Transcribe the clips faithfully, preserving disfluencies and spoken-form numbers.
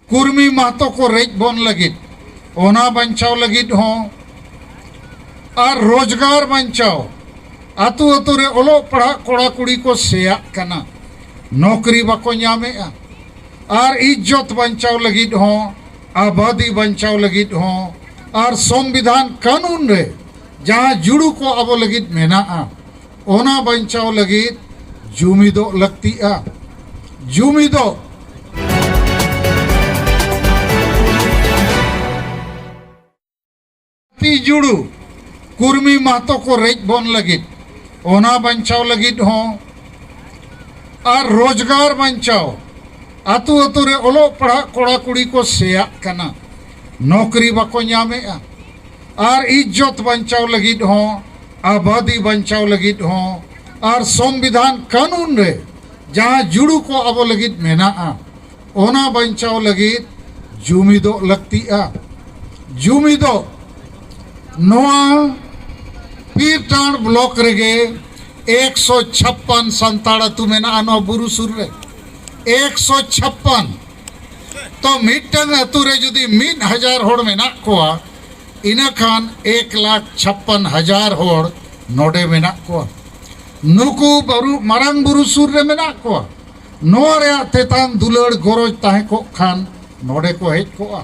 ᱠᱩᱨᱢᱤ ᱢᱟᱦᱛᱚ ᱠᱚ ᱨᱮᱡ ᱵᱚᱱ ᱞᱟᱹᱜᱤᱫ, ᱚᱱᱟ ᱵᱟᱧᱪᱟᱣ ᱞᱟᱹᱜᱤᱫ ᱦᱚᱸ, ᱟᱨ ᱨᱳᱡᱽᱜᱟᱨ ᱵᱟᱧᱪᱟᱣ, ᱟᱛᱳ ᱟᱛᱳ ᱨᱮ ᱚᱞᱚᱜ ᱯᱟᱲᱦᱟᱜ ᱠᱚᱲᱟ ᱠᱩᱲᱤ ᱠᱚ ᱥᱮᱭᱟᱜ ᱠᱟᱱᱟ, ᱱᱚᱠᱨᱤ ᱵᱟᱠᱚ ᱧᱟᱢᱮᱜᱼᱟ, ᱟᱨ ᱤᱡᱽᱡᱚᱛ ᱵᱟᱧᱪᱟᱣ ᱞᱟᱹᱜᱤᱫ ᱦᱚᱸ, ᱟᱵᱟᱫᱤ ᱵᱟᱧᱪᱟᱣ ᱞᱟᱹᱜᱤᱫ ᱦᱚᱸ, ᱟᱨ ᱥᱚᱝᱵᱤᱫᱷᱟᱱ ᱠᱟᱹᱱᱩᱱ ᱨᱮ ᱡᱟᱦᱟᱸ ᱡᱩᱲᱩ ᱠᱚ ᱟᱵᱚ ᱞᱟᱹᱜᱤᱫ ᱢᱮᱱᱟᱜᱼᱟ, ᱚᱱᱟ ᱵᱟᱧᱪᱟᱣ ᱞᱟᱹᱜᱤᱫ ᱡᱩᱢᱤᱫᱚᱜ ᱞᱟᱹᱠᱛᱤᱜᱼᱟ᱾ ᱡᱩᱢᱤᱫᱚᱜ᱾ ᱛᱤ ᱡᱩᱲᱩ ᱠᱩᱨᱢᱤ ᱢᱟᱦᱛᱚ ᱠᱚ ᱨᱮᱡ ᱵᱚᱱ ᱞᱟᱹᱜᱤᱫ, ᱚᱱᱟ ᱵᱟᱧᱪᱟᱣ ᱞᱟᱹᱜᱤᱫ ᱦᱚᱸ, ᱟᱨ ᱨᱳᱡᱽᱜᱟᱨ ᱵᱟᱧᱪᱟᱣ, ᱟᱛᱳ ᱟᱛᱳ ᱨᱮ ᱚᱞᱚᱜ ᱯᱟᱲᱦᱟᱜ ᱠᱚᱲᱟ ᱠᱩᱲᱤ ᱠᱚ ᱥᱮᱭᱟᱜ ᱠᱟᱱᱟ, ᱱᱚᱠᱨᱤ ᱵᱟᱠᱚ ᱧᱟᱢᱮᱜᱼᱟ, ᱟᱨ ᱤᱡᱽᱡᱚᱛ ᱵᱟᱧᱪᱟᱣ ᱞᱟᱹᱜᱤᱫ ᱦᱚᱸ, ᱟᱵᱟᱫᱤ ᱵᱟᱧᱪᱟᱣ ᱞᱟᱹᱜᱤᱫ ᱦᱚᱸ, ᱟᱨ ᱥᱚᱝᱵᱤᱫᱷᱟᱱ ᱠᱟᱹᱱᱩᱱ ᱨᱮ ᱡᱟᱦᱟᱸ ᱡᱩᱲᱩ ᱠᱚ ᱟᱵᱚ ᱞᱟᱹᱜᱤᱫ ᱢᱮᱱᱟᱜᱼᱟ, ᱚᱱᱟ ᱵᱟᱧᱪᱟᱣ ᱞᱟᱹᱜᱤᱫ ᱡᱩᱢᱤᱫᱚᱜ ᱞᱟᱹᱠᱛᱤᱜᱼᱟ᱾ ᱡᱩᱢᱤᱫᱚᱜ᱾ ᱱᱚᱣᱟ ᱯᱤᱨᱴᱟᱸᱰ ᱵᱞᱚᱠ ᱨᱮᱜᱮ ᱮᱠᱥᱚ ᱪᱷᱟᱯᱯᱟᱱ ᱥᱟᱱᱛᱟᱲ ᱟᱹᱛᱩ ᱢᱮᱱᱟᱜᱼᱟ ᱱᱚᱣᱟ ᱵᱩᱨᱩ ᱥᱩᱨ ᱨᱮ᱾ ᱮᱠᱥᱚ ᱪᱷᱟᱯᱯᱟᱱ᱾ ᱛᱚ, ᱢᱤᱫᱴᱟᱝ ᱟᱹᱛᱩ ᱨᱮ ᱡᱩᱫᱤ ᱢᱤᱫ ᱦᱟᱡᱟᱨ ᱦᱚᱲ ᱢᱮᱱᱟᱜ ᱠᱚᱣᱟ, ᱤᱱᱟᱹᱠᱷᱟᱱ ᱮᱠ ᱞᱟᱠᱷ ᱪᱷᱟᱯᱯᱟᱱ ᱦᱟᱡᱟᱨ ᱦᱚᱲ ᱱᱚᱰᱮ ᱢᱮᱱᱟᱜ ᱠᱚᱣᱟ᱾ ᱱᱩᱠᱩ ᱵᱟᱨᱩ-, ᱢᱟᱨᱟᱝ ᱵᱩᱨᱩ ᱥᱩᱨ ᱨᱮ ᱢᱮᱱᱟᱜ ᱠᱚᱣᱟ᱾ ᱱᱚᱣᱟ ᱨᱮᱭᱟᱜ ᱛᱮᱛᱟᱝ ᱫᱩᱞᱟᱹᱲ ᱜᱚᱨᱚᱡᱽ ᱛᱟᱦᱮᱸ ᱠᱚᱜ ᱠᱷᱟᱱ ᱱᱚᱰᱮ ᱠᱚ ᱦᱮᱡ ᱠᱚᱜᱼᱟ᱾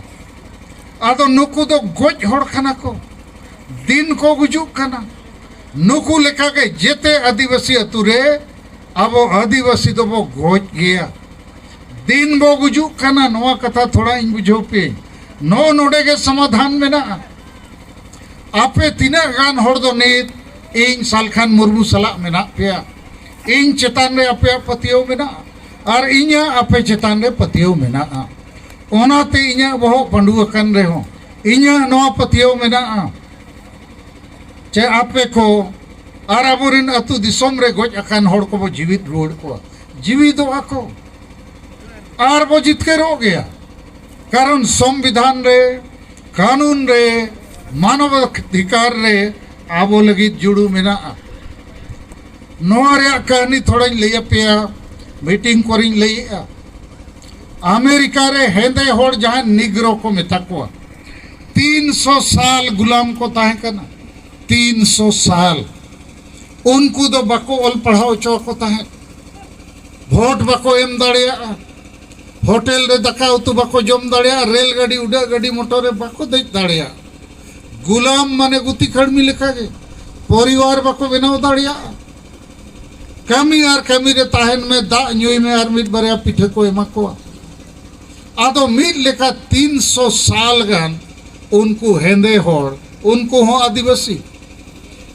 ᱟᱫᱚ ᱱᱩᱠᱩ ᱫᱚ ᱜᱚᱡ ᱦᱚᱲ ᱠᱟᱱᱟ ᱠᱚ, ᱫᱤᱱ ᱠᱚ ᱜᱩᱡᱩᱜ ᱠᱟᱱᱟ᱾ ᱱᱩᱠᱩ ᱞᱮᱠᱟᱜᱮ ᱡᱮᱛᱮ ᱟᱹᱫᱤᱵᱟᱹᱥᱤ ᱟᱹᱛᱩ ᱨᱮ ᱟᱵᱚ ᱟᱹᱫᱤᱵᱟᱹᱥᱤ ᱫᱚᱵᱚ ᱜᱚᱡ ᱜᱮᱭᱟ, ᱫᱤᱱ ᱵᱚ ᱜᱩᱡᱩᱜ ᱠᱟᱱᱟ᱾ ᱱᱚᱣᱟ ᱠᱟᱛᱷᱟ ᱛᱷᱚᱲᱟ ᱤᱧ ᱵᱩᱡᱷᱟᱹᱣ ᱯᱮ᱾ ᱱᱚᱜᱼᱚ ᱱᱚᱰᱮ ᱜᱮ ᱥᱚᱢᱟᱫᱷᱟᱱ ᱢᱮᱱᱟᱜᱼᱟ᱾ ᱟᱯᱮ ᱛᱤᱱᱟᱹᱜ ᱜᱟᱱ ᱦᱚᱲ ᱫᱚ ᱱᱤᱛ ᱤᱧ ᱥᱟᱞᱠᱷᱟᱱ ᱢᱩᱨᱢᱩ ᱥᱟᱞᱟᱜ ᱢᱮᱱᱟᱜ ᱯᱮᱭᱟ? ᱤᱧ ᱪᱮᱛᱟᱱ ᱨᱮ ᱟᱯᱮᱭᱟᱜ ᱯᱟᱹᱛᱭᱟᱹᱣ ᱢᱮᱱᱟᱜᱼᱟ ᱟᱨ ᱤᱧᱟᱹᱜ ᱟᱯᱮ ᱪᱮᱛᱟᱱ ᱨᱮ ᱯᱟᱹᱛᱭᱟᱹᱣ ᱢᱮᱱᱟᱜᱼᱟ᱾ ᱚᱱᱟᱛᱮ ᱤᱧᱟᱹᱜ ᱵᱚᱦᱚᱜ ᱯᱟᱹᱰᱩ ᱟᱠᱟᱱ ᱨᱮᱦᱚᱸ ᱤᱧᱟᱹᱜ ᱱᱚᱣᱟ ᱯᱟᱹᱛᱭᱟᱹᱣ ᱢᱮᱱᱟᱜᱼᱟ ᱪᱮ ᱟᱯᱮ ᱠᱚ ᱟᱨ ᱟᱵᱚᱨᱮᱱ ᱟᱹᱛᱩ ᱫᱤᱥᱚᱢ ᱨᱮ ᱜᱚᱡ ᱟᱠᱟᱱ ᱦᱚᱲ ᱠᱚᱵᱚ ᱡᱤᱣᱤᱫ ᱨᱩᱣᱟᱹᱲ ᱠᱚᱣᱟ, ᱡᱤᱣᱤᱫᱚᱜᱼᱟ ᱠᱚ ᱟᱨ ᱵᱚ ᱡᱤᱛᱠᱟᱹᱨᱚᱜ ᱜᱮᱭᱟ᱾ ᱠᱟᱨᱚᱱ ᱥᱚᱝᱵᱤᱫᱷᱟᱱ ᱨᱮ, ᱠᱟᱹᱱᱩᱱ ᱨᱮ, ᱢᱟᱱᱚᱵ ᱚᱫᱷᱤᱠᱟᱨ ᱨᱮ ᱟᱵᱚ ᱞᱟᱹᱜᱤᱫ ᱡᱩᱲᱩ ᱢᱮᱱᱟᱜᱼᱟ᱾ ᱱᱚᱣᱟ ᱨᱮᱭᱟᱜ ᱠᱟᱹᱦᱱᱤ ᱛᱷᱚᱲᱟᱧ ᱞᱟᱹᱭ ᱟᱯᱮᱭᱟ, ᱢᱤᱴᱤᱝ ᱠᱚᱨᱮᱧ ᱞᱟᱹᱭᱮᱜᱼᱟ᱾ ᱟᱢᱮᱨᱤᱠᱟ ᱨᱮ ᱦᱮᱸᱫᱮ ᱦᱚᱲ ᱡᱟᱦᱟᱸᱭ ᱱᱤᱜᱽᱨᱳ ᱠᱚ ᱢᱮᱛᱟ ᱠᱚᱣᱟ, ᱛᱤᱱ ᱥᱚ ᱥᱟᱞ ᱜᱩᱞᱟᱢ ᱠᱚ ᱛᱟᱦᱮᱸ ᱠᱟᱱᱟ᱾ ᱛᱤᱱ ᱥᱚ ᱥᱟᱞ᱾ ᱩᱱᱠᱩ ᱫᱚ ᱵᱟᱠᱚ ᱚᱞ ᱯᱟᱲᱦᱟᱣ ᱦᱚᱪᱚ ᱟᱠᱚ ᱛᱟᱦᱮᱸᱫ᱾ ᱵᱷᱳᱴ ᱵᱟᱠᱚ ᱮᱢ ᱫᱟᱲᱮᱭᱟᱜᱼᱟ᱾ ᱦᱳᱴᱮᱞ ᱨᱮ ᱫᱟᱠᱟ ᱩᱛᱩ ᱵᱟᱠᱚ ᱡᱚᱢ ᱫᱟᱲᱮᱭᱟᱜᱼᱟ᱾ ᱨᱮᱞ ᱜᱟᱹᱰᱤ, ᱩᱰᱟᱹᱜ ᱜᱟᱹᱰᱤ, ᱢᱚᱴᱚᱨ ᱨᱮ ᱵᱟᱠᱚ ᱫᱮᱡ ᱫᱟᱲᱮᱭᱟᱜᱼᱟ᱾ ᱜᱩᱞᱟᱢ ᱢᱟᱱᱮ ᱜᱩᱛᱤ ᱠᱟᱹᱲᱢᱤ ᱞᱮᱠᱟᱜᱮ᱾ ᱯᱚᱨᱤᱵᱟᱨ ᱵᱟᱠᱚ ᱵᱮᱱᱟᱣ ᱫᱟᱲᱮᱭᱟᱜᱼᱟ᱾ ᱠᱟᱹᱢᱤ ᱟᱨ ᱠᱟᱹᱢᱤ ᱨᱮ ᱛᱟᱦᱮᱱ ᱢᱮ, ᱫᱟᱜ ᱧᱩᱭ ᱢᱮ ᱟᱨ ᱢᱤᱫ ᱵᱟᱨᱭᱟ ᱯᱤᱴᱷᱟᱹ ᱠᱚ ᱮᱢᱟ ᱠᱚᱣᱟ᱾ ᱟᱫᱚ ᱢᱤᱫ ᱞᱮᱠᱟ ᱛᱤᱱ ᱥᱚ ᱥᱟᱞ ᱜᱟᱱ ᱩᱱᱠᱩ ᱦᱮᱸᱫᱮ ᱦᱚᱲ, ᱩᱱᱠᱩ ᱦᱚᱸ ᱟᱹᱫᱤᱵᱟᱹᱥᱤ,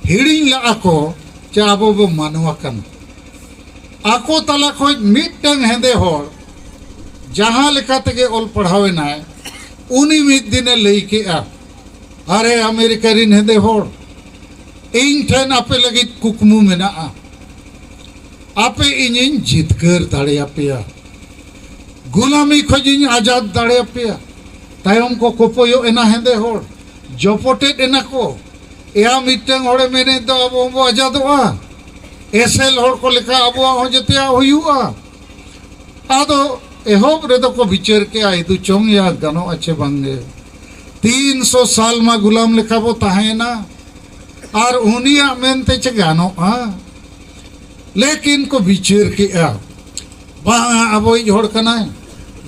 ᱦᱤᱲᱤᱧ ᱞᱟᱜᱼᱟ ᱠᱚ ᱡᱮ ᱟᱵᱚ ᱵᱚ ᱢᱟᱱᱣᱟ ᱠᱟᱱᱟ᱾ ᱟᱠᱚ ᱛᱟᱞᱟ ᱠᱷᱚᱱ ᱢᱤᱫᱴᱟᱝ ᱦᱮᱸᱫᱮ ᱦᱚᱲ ᱡᱟᱦᱟᱸ ᱞᱮᱠᱟ ᱛᱮᱜᱮ ᱚᱞ ᱯᱟᱲᱦᱟᱣ ᱮᱱᱟᱭ, ᱩᱱᱤ ᱢᱤᱫ ᱫᱤᱱᱮ ᱞᱟᱹᱭ ᱠᱮᱜᱼᱟ, "ᱟᱨᱮ ᱟᱢᱮᱨᱤᱠᱟ ᱨᱤᱱ ᱦᱮᱸᱫᱮ ᱦᱚᱲ, ᱤᱧ ᱴᱷᱮᱱ ᱟᱯᱮ ᱞᱟᱹᱜᱤᱫ ᱠᱩᱠᱢᱩ ᱢᱮᱱᱟᱜᱼᱟ᱾ ᱟᱯᱮ ᱤᱧᱤᱧ ᱡᱤᱛᱠᱟᱹᱨ ᱫᱟᱲᱮᱭᱟᱯᱮᱭᱟ, ᱜᱩᱞᱟᱢᱤ ᱠᱷᱚᱱ ᱤᱧ ᱟᱡᱟᱫ ᱫᱟᱲᱮᱭᱟᱯᱮᱭᱟ᱾" ᱛᱟᱭᱚᱢ ᱠᱚ ᱠᱚᱯᱚᱭᱚᱜ ᱮᱱᱟ ᱦᱮᱸᱫᱮ ᱦᱚᱲ, ᱡᱚᱯᱚᱴᱮᱫ ᱮᱱᱟ ᱠᱚ᱾ ᱮᱭᱟ, ᱢᱤᱫᱴᱟᱝ ᱦᱚᱲᱮ ᱢᱮᱱᱮᱫ ᱫᱚ ᱟᱵᱚ ᱦᱚᱸᱵᱚ ᱟᱡᱟᱫᱚᱜᱼᱟ, ᱮᱥᱮᱞ ᱦᱚᱲ ᱠᱚ ᱞᱮᱠᱟ ᱟᱵᱚᱣᱟᱜ ᱦᱚᱸ ᱡᱮᱛᱮᱭᱟᱜ ᱦᱩᱭᱩᱜᱼᱟ᱾ ᱟᱫᱚ ᱮᱦᱚᱵ ᱨᱮᱫᱚ ᱠᱚ ᱵᱤᱪᱟᱹᱨ ᱠᱮᱜᱼᱟ, ᱤᱫᱩ ᱪᱚᱝ ᱭᱟ, ᱜᱟᱱᱚᱜᱼᱟ ᱪᱮ ᱵᱟᱝᱜᱮ? ᱛᱤᱱ ᱥᱚ ᱥᱟᱞ ᱢᱟ ᱜᱩᱞᱟᱢ ᱞᱮᱠᱟ ᱵᱚ ᱛᱟᱦᱮᱸᱭᱮᱱᱟ, ᱟᱨ ᱩᱱᱤᱭᱟᱜ ᱢᱮᱱᱛᱮ ᱪᱮ ᱜᱟᱱᱚᱜᱼᱟ? ᱞᱮᱠᱤᱱ ᱠᱚ ᱵᱤᱪᱟᱹᱨ ᱠᱮᱜᱼᱟ, ᱵᱟᱝᱟ, ᱟᱵᱚᱭᱤᱡ ᱦᱚᱲ ᱠᱟᱱᱟᱭ,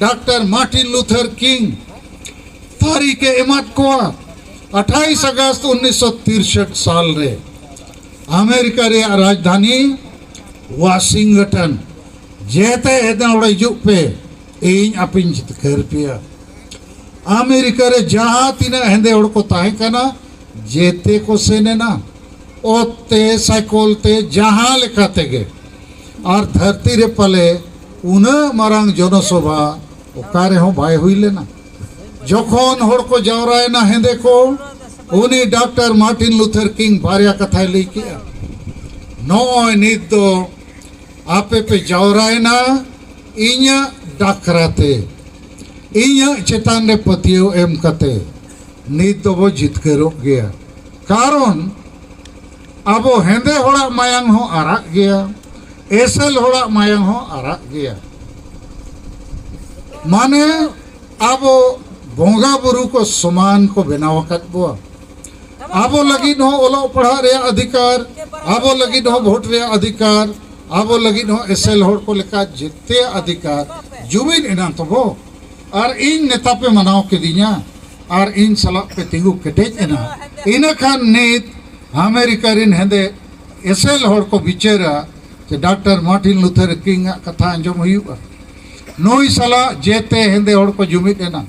ᱰᱟᱠᱛᱟᱨ ᱢᱟᱨᱴᱤᱱ ᱞᱩᱛᱷᱟᱨ ᱠᱤᱝ ᱛᱟᱹᱨᱤᱠᱷ ᱮ ᱮᱢᱟᱫ ᱠᱚᱣᱟ ᱟᱴᱷᱟᱭᱤᱥ ᱟᱜᱚᱥᱴ ᱩᱱᱤᱥᱥᱚ ᱛᱤᱨᱥᱚᱴ ᱥᱟᱞ ᱨᱮ ᱟᱢᱮᱨᱤᱠᱟ ᱨᱮᱭᱟᱜ ᱨᱟᱡᱽᱫᱷᱟᱱᱤ ᱣᱟᱥᱤᱝᱴᱚᱱ᱾ ᱡᱮᱛᱮ ᱦᱮᱸᱫᱮ ᱦᱚᱲ ᱦᱤᱡᱩᱜ ᱯᱮ, ᱤᱧ ᱟᱯᱮᱧ ᱡᱤᱛᱠᱟᱹᱨ ᱯᱮᱭᱟ᱾ ᱟᱢᱮᱨᱤᱠᱟ ᱨᱮ ᱡᱟᱦᱟᱸ ᱛᱤᱱᱟᱹᱜ ᱦᱮᱸᱫᱮ ᱦᱚᱲ ᱠᱚ ᱛᱟᱦᱮᱸ ᱠᱟᱱᱟ, ᱡᱮᱛᱮ ᱠᱚ ᱥᱮᱱ ᱮᱱᱟ, ᱚᱛ ᱛᱮ, ᱥᱟᱭᱠᱚᱞ ᱛᱮ, ᱡᱟᱦᱟᱸ ᱞᱮᱠᱟ ᱛᱮᱜᱮ᱾ ᱟᱨ ᱫᱷᱟᱹᱨᱛᱤ ᱨᱮ ᱯᱟᱞᱮ ᱩᱱᱟᱹᱜ ᱢᱟᱨᱟᱝ ᱡᱚᱱᱚᱥᱚᱵᱷᱟ ᱚᱠᱟ ᱨᱮᱦᱚᱸ ᱵᱟᱭ ᱦᱩᱭ ᱞᱮᱱᱟ᱾ ᱡᱚᱠᱷᱚᱱ ᱦᱚᱲ ᱠᱚ ᱡᱟᱣᱨᱟᱭᱮᱱᱟ ᱦᱮᱸᱫᱮ ᱠᱚ, ᱩᱱᱤ ᱰᱟᱠᱛᱟᱨ ᱢᱟᱨᱴᱤᱱ ᱞᱩᱛᱷᱟᱨ ᱠᱤᱝ ᱵᱟᱨᱭᱟ ᱠᱟᱛᱷᱟᱭ ᱞᱟᱹᱭ ᱠᱮᱜᱼᱟ, "ᱱᱚᱜᱼᱚᱭ ᱱᱤᱛ ᱫᱚ ᱟᱯᱮ ᱯᱮ ᱡᱟᱣᱨᱟᱭᱮᱱᱟ ᱤᱧᱟᱹᱜ ᱰᱟᱠᱨᱟ ᱛᱮ, ᱤᱧᱟᱹᱜ ᱪᱮᱛᱟᱱ ᱨᱮ ᱯᱟᱹᱛᱭᱟᱹᱣ ᱮᱢ ᱠᱟᱛᱮ᱾ ᱱᱤᱛ ᱫᱚᱵᱚ ᱡᱤᱛᱠᱟᱹᱨᱚᱜ ᱜᱮᱭᱟ, ᱠᱟᱨᱚᱱ ᱟᱵᱚ ᱦᱮᱸᱫᱮ ᱦᱚᱲᱟᱜ ᱢᱟᱭᱟᱝ ᱦᱚᱸ ᱟᱨᱟᱜ ᱜᱮᱭᱟ, ᱮᱥᱮᱞ ᱦᱚᱲᱟᱜ ᱢᱟᱭᱟᱝ ᱦᱚᱸ ᱟᱨᱟᱜ ᱜᱮᱭᱟ᱾" ᱢᱟᱱᱮ ᱟᱵᱚ ᱵᱚᱸᱜᱟ ᱵᱩᱨᱩ ᱠᱚ ᱥᱚᱢᱟᱱ ᱠᱚ ᱵᱮᱱᱟᱣ ᱟᱠᱟᱫ ᱵᱚᱣᱟ᱾ ᱟᱵᱚ ᱞᱟᱹᱜᱤᱫ ᱦᱚᱸ ᱚᱞᱚᱜ ᱯᱟᱲᱦᱟᱜ ᱨᱮᱭᱟᱜ ᱚᱫᱷᱤᱠᱟᱨ, ᱟᱵᱚ ᱞᱟᱹᱜᱤᱫ ᱦᱚᱸ ᱵᱷᱳᱴ ᱨᱮᱭᱟᱜ ᱚᱫᱷᱤᱠᱟᱨ, ᱟᱵᱚ ᱞᱟᱹᱜᱤᱫ ᱦᱚᱸ ᱮᱥᱮᱞ ᱦᱚᱲ ᱠᱚ ᱞᱮᱠᱟ ᱡᱮᱛᱮᱭᱟᱜ ᱚᱫᱷᱤᱠᱟᱨ᱾ ᱡᱩᱢᱤᱫ ᱮᱱᱟ ᱛᱚᱵᱚ, ᱟᱨ ᱤᱧ ᱱᱮᱛᱟ ᱯᱮ ᱢᱟᱱᱟᱣ ᱠᱤᱫᱤᱧᱟ, ᱟᱨ ᱤᱧ ᱥᱟᱞᱟᱜ ᱯᱮ ᱛᱤᱸᱜᱩ ᱠᱮᱴᱮᱡ ᱮᱱᱟ᱾ ᱤᱱᱟᱹ ᱠᱷᱟᱱ ᱱᱤᱛ ᱟᱢᱮᱨᱤᱠᱟ ᱨᱤᱱ ᱦᱮᱸᱫᱮ ᱮᱥᱮᱞ ᱦᱚᱲ ᱠᱚ ᱵᱤᱪᱟᱹᱨᱟ ᱡᱮ ᱰᱟᱠᱛᱟᱨ ᱢᱟᱨᱴᱤᱱ ᱞᱩᱛᱷᱟᱨ ᱠᱤᱝ ᱟᱜ ᱠᱟᱛᱷᱟ ᱟᱸᱡᱚᱢ ᱦᱩᱭᱩᱜᱼᱟ, ᱱᱩᱭ ᱥᱟᱞᱟᱜ ᱡᱮᱛᱮ ᱦᱮᱸᱫᱮ ᱦᱚᱲ ᱠᱚ ᱡᱩᱢᱤᱫ ᱮᱱᱟ᱾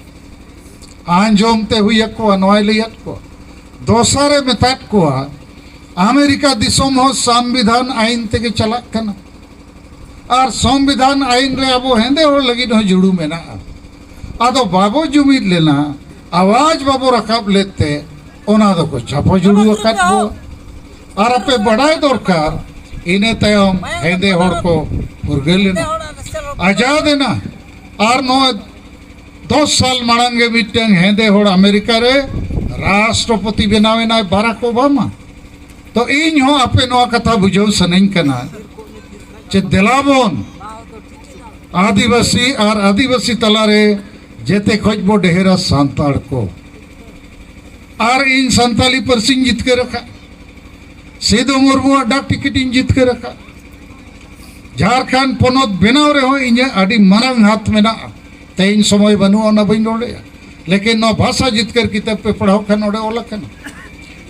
ᱟᱸᱡᱚᱢ ᱛᱮ ᱦᱩᱭ ᱟᱠᱚᱣᱟ, ᱱᱚᱣᱟᱭ ᱞᱟᱹᱭᱟᱫ ᱠᱚᱣᱟ᱾ ᱫᱚᱥᱟᱨᱮ ᱢᱮᱛᱟᱫ ᱠᱚᱣᱟ, ᱟᱢᱮᱨᱤᱠᱟ ᱫᱤᱥᱚᱢ ᱦᱚᱸ ᱥᱚᱝᱵᱤᱫᱷᱟᱱ ᱟᱭᱤᱱ ᱛᱮᱜᱮ ᱪᱟᱞᱟᱜ ᱠᱟᱱᱟ, ᱟᱨ ᱥᱚᱝᱵᱤᱫᱷᱟᱱ ᱟᱭᱤᱱ ᱨᱮ ᱟᱵᱚ ᱦᱮᱸᱫᱮ ᱦᱚᱲ ᱞᱟᱹᱜᱤᱫ ᱦᱚᱸ ᱡᱩᱲᱩ ᱢᱮᱱᱟᱜᱼᱟ᱾ ᱟᱫᱚ ᱵᱟᱵᱚ ᱡᱩᱢᱤᱫ ᱞᱮᱱᱟ, ᱟᱣᱟᱡᱽ ᱵᱟᱵᱚ ᱨᱟᱠᱟᱵ ᱞᱮᱫ ᱛᱮ, ᱚᱱᱟ ᱫᱚᱠᱚ ᱪᱷᱟᱯᱟ ᱡᱩᱲᱩ ᱟᱠᱟᱫ ᱵᱚ᱾ ᱟᱨ ᱟᱯᱮ ᱵᱟᱰᱟᱭ ᱫᱚᱨᱠᱟᱨ, ᱤᱱᱟᱹ ᱛᱟᱭᱚᱢ ᱦᱮᱸᱫᱮ ᱦᱚᱲ ᱠᱚ ᱯᱷᱩᱨᱜᱟᱹᱞ ᱮᱱᱟ, ᱟᱡᱟᱫ ᱮᱱᱟ᱾ ᱟᱨ ᱱᱚᱣᱟ ᱫᱚᱥ ᱥᱟᱞ ᱢᱟᱲᱟᱝ ᱜᱮ ᱢᱤᱫᱴᱟᱝ ᱦᱮᱸᱫᱮ ᱦᱚᱲ ᱟᱢᱮᱨᱤᱠᱟ ᱨᱮ ᱨᱟᱥᱴᱨᱚᱯᱚᱛᱤ ᱵᱮᱱᱟᱣ ᱮᱱᱟᱭ, ᱵᱟᱨᱟᱠ ᱳᱵᱟᱢᱟ᱾ ᱛᱚ ᱤᱧ ᱦᱚᱸ ᱟᱯᱮ ᱱᱚᱣᱟ ᱠᱟᱛᱷᱟ ᱵᱩᱡᱷᱟᱹᱣ ᱥᱟᱱᱟᱧ ᱠᱟᱱᱟ ᱡᱮ ᱫᱮᱞᱟ ᱵᱚᱱ ᱟᱹᱫᱤᱵᱟᱹᱥᱤ ᱟᱨ ᱟᱹᱫᱤᱵᱟᱹᱥᱤ ᱛᱟᱞᱟᱨᱮ ᱡᱮᱛᱮ ᱠᱷᱚᱡ ᱵᱚ ᱰᱷᱮᱨᱟ ᱥᱟᱱᱛᱟᱲ ᱠᱚ᱾ ᱟᱨ ᱤᱧ ᱥᱟᱱᱛᱟᱞᱤ ᱯᱟᱹᱨᱥᱤᱧ ᱡᱤᱛᱠᱟᱹᱨ ᱟᱠᱟᱫ, ᱥᱤᱫᱩ ᱢᱩᱨᱢᱩᱣᱟᱜ ᱰᱟᱠ ᱴᱤᱠᱤᱴ ᱤᱧ ᱡᱤᱛᱠᱟᱹᱨ ᱟᱠᱟᱫ᱾ ᱡᱷᱟᱲᱠᱷᱚᱸᱰ ᱯᱚᱱᱚᱛ ᱵᱮᱱᱟᱣ ᱨᱮᱦᱚᱸ ᱤᱧᱟᱹᱜ ᱟᱹᱰᱤ ᱢᱟᱨᱟᱝ ᱦᱟᱛ ᱢᱮᱱᱟᱜᱼᱟ᱾ ᱛᱮᱦᱮᱧ ᱥᱚᱢᱚᱭ ᱵᱟᱹᱱᱩᱜᱼᱟ, ᱚᱱᱟ ᱵᱟᱹᱧ ᱨᱚᱲᱮᱜᱼᱟ᱾ ᱞᱮᱠᱤᱱ ᱱᱚᱣᱟ ᱵᱷᱟᱥᱟ ᱡᱤᱛᱠᱟᱹᱨ ᱠᱤᱛᱟᱹᱵ ᱯᱮ ᱯᱟᱲᱦᱟᱣ ᱠᱷᱟᱱ ᱚᱸᱰᱮ ᱚᱞ ᱟᱠᱟᱱᱟ᱾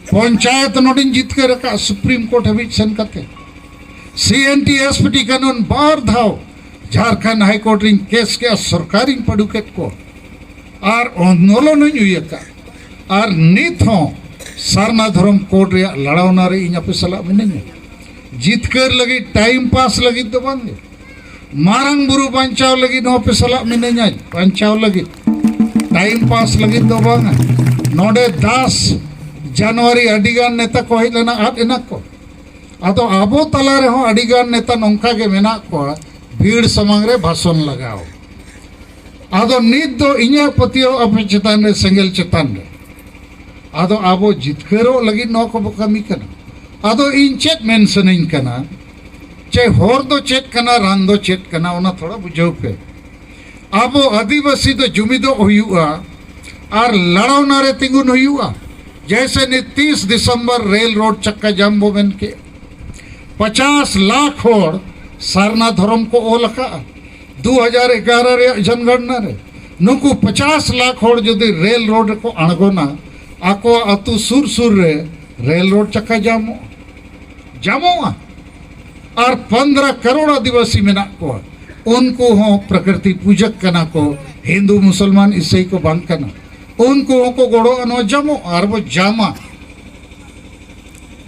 ᱯᱚᱧᱪᱟᱭᱮᱛ ᱱᱚᱰᱮᱧ ᱡᱤᱛᱠᱟᱹᱨ ᱟᱠᱟᱫ, ᱥᱩᱯᱨᱤᱢ ᱠᱳᱨᱴ ᱦᱟᱹᱵᱤᱡ ᱥᱮᱱ ᱠᱟᱛᱮ᱾ ᱥᱤ N T S P T ᱠᱟᱹᱱᱩᱱ ᱵᱟᱨ ᱫᱷᱟᱣ ᱡᱷᱟᱲᱠᱷᱚᱸᱰ ᱦᱟᱭ ᱠᱳᱨᱴ ᱨᱤᱧ ᱠᱮᱥ ᱠᱮᱫᱼᱟ, ᱥᱚᱨᱠᱟᱨᱤᱧ ᱯᱟᱹᱰᱩ ᱠᱮᱫ ᱠᱚ᱾ ᱟᱨ ᱟᱱᱫᱳᱞᱚᱱ ᱦᱚᱧ ᱦᱩᱭ ᱟᱠᱟᱫ᱾ ᱟᱨ ᱱᱤᱛ ᱦᱚᱸ ᱥᱟᱨᱱᱟ ᱫᱷᱚᱨᱚᱢ ᱠᱳᱰ ᱨᱮᱭᱟᱜ ᱞᱟᱲᱟᱣᱱᱟ ᱨᱮ ᱤᱧ ᱟᱯᱮ ᱥᱟᱞᱟᱜ ᱢᱤᱱᱟᱹᱧᱟ᱾ ᱡᱤᱛᱠᱟᱹᱨ ᱞᱟᱹᱜᱤᱫ, ᱴᱟᱭᱤᱢ ᱯᱟᱥ ᱞᱟᱹᱜᱤᱫ ᱫᱚ ᱵᱟᱝ ᱜᱮ᱾ ᱢᱟᱨᱟᱝ ᱵᱩᱨᱩ ᱵᱟᱧᱪᱟᱣ ᱞᱟᱹᱜᱤᱫ ᱦᱚᱸ ᱟᱯᱮ ᱥᱟᱞᱟᱜ ᱢᱤᱱᱟᱹᱧᱟ, ᱵᱟᱧᱪᱟᱣ ᱞᱟᱹᱜᱤᱫ, ᱴᱟᱭᱤᱢ ᱯᱟᱥ ᱞᱟᱹᱜᱤᱫ ᱫᱚ ᱵᱟᱝᱟ᱾ ᱱᱚᱰᱮ ᱫᱟᱥ ᱡᱟᱱᱩᱣᱟᱨᱤ ᱟᱹᱰᱤ ᱜᱟᱱ ᱱᱮᱛᱟ ᱠᱚ ᱦᱮᱡ ᱞᱮᱱᱟ, ᱟᱫ ᱮᱱᱟ ᱠᱚ᱾ ᱟᱫᱚ ᱟᱵᱚ ᱛᱟᱞᱟ ᱨᱮᱦᱚᱸ ᱟᱹᱰᱤ ᱜᱟᱱ ᱱᱮᱛᱟ ᱱᱚᱝᱠᱟ ᱜᱮ ᱢᱮᱱᱟᱜ ᱠᱚᱣᱟ, ᱵᱷᱤᱲ ᱥᱟᱢᱟᱝ ᱨᱮ ᱵᱷᱟᱥᱚᱱ ᱞᱟᱜᱟᱣ᱾ ᱟᱫᱚ ᱱᱤᱛ ᱫᱚ ᱤᱧᱟᱹᱜ ᱯᱟᱹᱛᱭᱟᱹᱣ ᱟᱯᱮ ᱪᱮᱛᱟᱱ ᱨᱮ, ᱥᱮᱸᱜᱮᱞ ᱪᱮᱛᱟᱱ ᱨᱮ᱾ ᱟᱫᱚ ᱟᱵᱚ ᱡᱤᱛᱠᱟᱹᱨᱚᱜ ᱞᱟᱹᱜᱤᱫ ᱱᱚᱣᱟ ᱠᱚᱵᱚ ᱠᱟᱹᱢᱤ ᱠᱟᱱᱟ᱾ ᱟᱫᱚ ᱤᱧ ᱪᱮᱫ ᱢᱮᱱ ᱥᱟᱱᱟᱧ ᱠᱟᱱᱟ, ᱪᱮ ᱦᱚᱨ ᱫᱚ ᱪᱮᱫ ᱠᱟᱱᱟ, ᱨᱟᱱ ᱫᱚ ᱪᱮᱫ ᱠᱟᱱᱟ, ᱚᱱᱟ ᱛᱷᱚᱲᱟ ᱵᱩᱡᱷᱟᱹᱣ ᱯᱮ᱾ ᱟᱵᱚ ᱟᱹᱫᱤᱵᱟᱹᱥᱤ ᱫᱚ ᱡᱩᱢᱤᱫᱚᱜ ᱦᱩᱭᱩᱜᱼᱟ ᱟᱨ ᱞᱟᱲᱟᱣᱱᱟ ᱨᱮ ᱛᱤᱸᱜᱩᱱ ᱦᱩᱭᱩᱜᱼᱟ᱾ ᱡᱮᱭᱥᱮ ᱱᱤᱛ ᱛᱤᱥ ᱰᱤᱥᱮᱢᱵᱚᱨ ᱨᱮᱞ ᱨᱳᱰ ᱪᱟᱠᱟ ᱡᱟᱢ ᱵᱚ ᱢᱮᱱ ᱠᱮᱫ, ᱯᱚᱪᱟᱥ ᱞᱟᱠᱷ ᱦᱚᱲ ᱥᱟᱨᱱᱟ ᱫᱷᱚᱨᱚᱢ ᱠᱚ ᱚᱞ ᱟᱠᱟᱫᱼᱟ ᱫᱩ ᱦᱟᱡᱟᱨ ᱮᱜᱟᱨᱚ ᱨᱮᱭᱟᱜ ᱡᱚᱱᱜᱚᱬᱱᱟ ᱨᱮ᱾ ᱱᱩᱠᱩ ᱯᱚᱪᱟᱥ ᱞᱟᱠᱷ ᱦᱚᱲ ᱡᱩᱫᱤ ᱨᱮᱞ ᱨᱳᱰ ᱨᱮᱠᱚ ᱟᱬᱜᱚᱱᱟ, ᱟᱠᱚᱣᱟᱜ ᱟᱹᱛᱩ ᱥᱩᱨ ᱥᱩᱨ ᱨᱮ ᱨᱮᱞ ᱨᱳᱰ ᱪᱟᱠᱟ ᱡᱟᱢᱚᱜᱼᱟ, ᱡᱟᱢᱚᱜᱼᱟ᱾ ᱟᱨ ᱯᱚᱱᱫᱽᱨᱚ ᱠᱟᱨᱳᱲ ᱟᱹᱫᱤᱵᱟᱹᱥᱤ ᱢᱮᱱᱟᱜ ᱠᱚᱣᱟ, ᱩᱱᱠᱩ ᱦᱚᱸ ᱯᱨᱚᱠᱨᱤᱛᱤ ᱯᱩᱡᱟᱹᱠ ᱠᱟᱱᱟ ᱠᱚ, ᱦᱤᱱᱫᱩ ᱢᱩᱥᱚᱞᱢᱟᱱ ᱤᱥᱟᱹᱭ ᱠᱚ ᱵᱟᱝ ᱠᱟᱱᱟ᱾ ᱩᱱᱠᱩ ᱦᱚᱸᱠᱚ ᱜᱚᱲᱚᱜᱼᱟ, ᱱᱚᱣᱟ ᱡᱟᱢᱚᱜᱼᱟ ᱟᱨ ᱵᱚ ᱡᱟᱢᱟ᱾